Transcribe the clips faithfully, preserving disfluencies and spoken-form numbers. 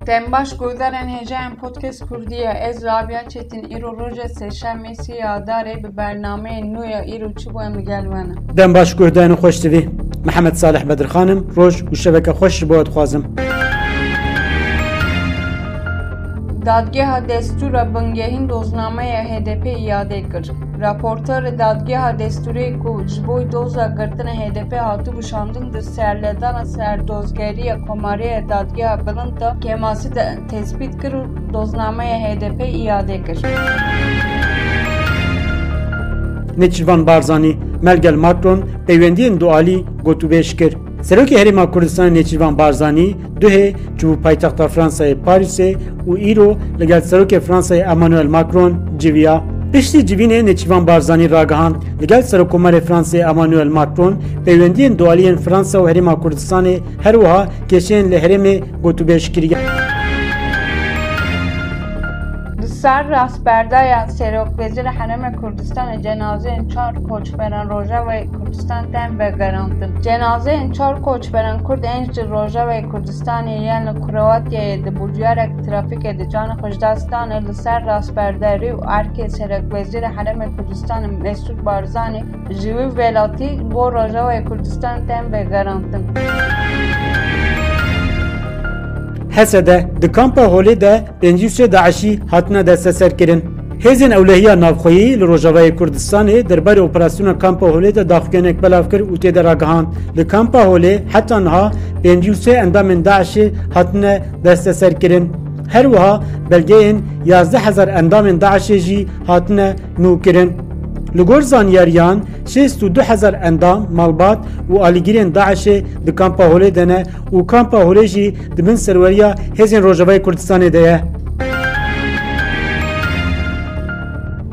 Dem baş guhdarên hêjayên Podcast Kurdî ye. Ez Rabia Çetin, îro roja sêşemê sê ya Adarê bi bernameyên nû ya îro çi bû em li gel we ne. Dem baş guhdarên Xweş T V. Mihemed Salih Bedirxan im, roj û şeveke xweş ji bo we dixwazim. Dadgeha Destûra Bingehîn doznameya H D P îade kir. Raportorê Dadgeha Destûrê ku ji bo doza girtina H D P hatibû şandin, di serledana serdozgeriya Komariya Dadgeha Bilind de kêmasî de tespît kir û doznameya H D P îade kir. Nêçîrvan Barzanî, Melgel Macron peywendiyên dualî gotûbêj kir. Serokê Herêma Kurdistanê Nêçîrvan Barzanî duhê çûbû paytexta Fransayê Parîsê û îro li gel Serokê Fransayê Emmanuel Macron civiya. Piştî civînê Nêçîrvan Barzanî ragihand, li gel Serokkomarê Fransayê Emmanuel Macron peywendiyên dualî yên Fransa û Herêma Kurdistanê, her wiha kêşeyên li herêmê gotûbêj kiriye. Li ser rastberdeya Serokwezîrê Herêma Kurdistanê cenazeyên çar koçberan Rojavayê Kurdistan tên vegerandin. Cenazeyên çar koçberan Kurd ên ji Rojavayê Kurdistanê yên li Kroatyayê di bûciyarek trafîkê de canê xwe ji dest dane li ser rastberderî û erkê Serokwezîrê Herêma Kurdistanê Mesûd Barzanî ji wî welatî bo Rojavayê Kurdistan tên vegerandin. Hesede, di kampa Holê de pêncî û sê DAIŞî hatine desteserkirin. Hêzên Ewlehiya Navxweyî li Rojavayê Kurdistanê derbarê operasyona kampa Holê de daxuyaniyek belav kir û tê de ragihand, li kampa Holê heta niha pêncî û sê endamên DAIŞê hatine desteserkirin. Her wiha belgeyên yazdeh hezar endamên DAIŞê jî hatine nûkirin. Li gor zanyariyan, şêst û du hezar endam, malbat û alîgirên DAIŞê di kampa Holê de ne û kampa Holê jî di bin serweriya Hêzên Rojavayê Kurdistanê de ye.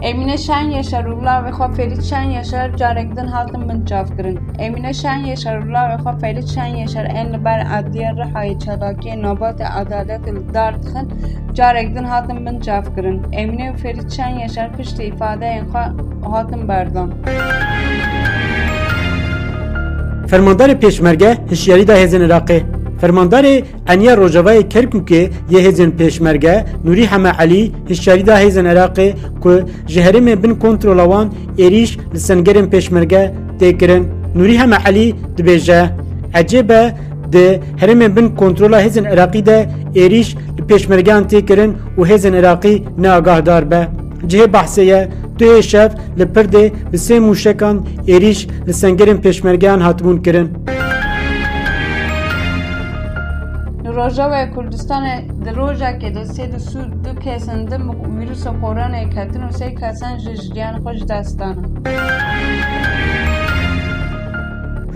Emîne Şen Yaşar û lawê xwe Ferît Şen Yaşar carek din hatin binçavkirin. Emîne Şen Yaşar û lawê xwe Ferît Şen Yaşar ên li ber Edliya Rihayê çalakiyên Navbatê Edaletê li dar dixin, carek din hatin binçavkirin. Emîne û Ferît Şen Yaşar piştî îfadeyên xwe hatin berdan. Fermandarê Pêşmerge hişyarî da hêzên Iraqê. Fermandarê Eniya Rojavayê Kerkûkê yê hêzên Pêşmerge Nûrî Heme Elî hişyarî da hêzên Iraqê ku ji herêmên bin kontrola wan êrîş li sengerên Pêşmerge tê kirin. Nûrî Heme Elî dibêje, ecêb e, di herêmên bin kontrola hêzên Iraqî de êrîş li pêşmergeyan tê kirin û hêzên Iraqî ne agahdar be. Cihê behsê ye, duhê şev li Pirdê bi sê mûşekan êrîş li sengerên pêşmergeyan hatibûn kirin. Li Rojavayê Kurdistanê di rojekê de sê du sed û du kesên din bi vîrusa koronayê ketin û sê kesan jî jiyan xwe ji dest dane.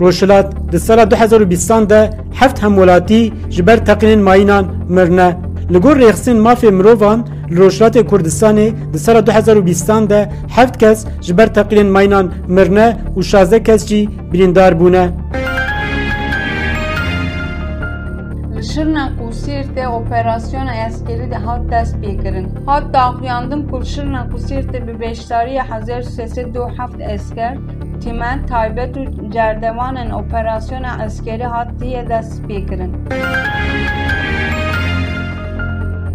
Rojhilat, di sala du hezar û bîstan de heft hemwelatî ji ber teqînên mayînan mirine. Li gor rêxisên mafê mirovan li Rojhilatê Kurdistanê di sala du hezar û bîstan de heft kes ji ber teqînên mayînan mirine û şazdeh kes jî birîndar bûne. Li Şirnex û Sîrtê operasyona eskerî de hat destpêkirin. Hat daxuyandin ku li Şirnex û Sîrtê bi beşdariya hezar sê sed û heft esker, tîmên taybet û cerdevanên operasyona eskerî hatiye destpêkirin.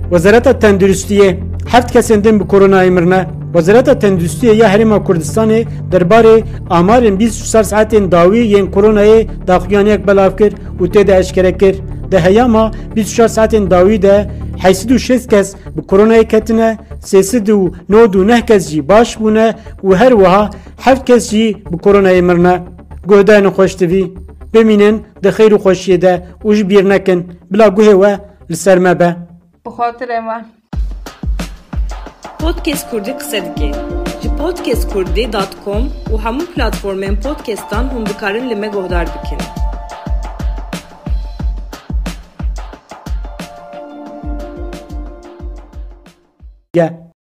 Wezareta Tenduristiyê, heft kesên din bi koronayê mirine. Wezareta Tenduristiyê ya Herêma Kurdistanê derbarê amarên bîst û çar saetên dawî yên koronayê daxuyaniyek belav kir û tê de eşkere kir, di heyama bîst û çar saetên dawî de heyşt sed û şêst kes bi koronayê ketine, sê sed û nod û neh kes jî baş bûne û her wiha heft kes jî bi koronayê mirine. Guhdarên Xweş T V, bimînin di xêr û xweşiyê de û ji bîr nekin, bila guhê we li ser me be. Bi xatirê me. Podcast Kurdî qise dike. Ji podcast kurdî dot com û hemû platformên podcastan hûn dikarin li me guhdar bikin. Ye.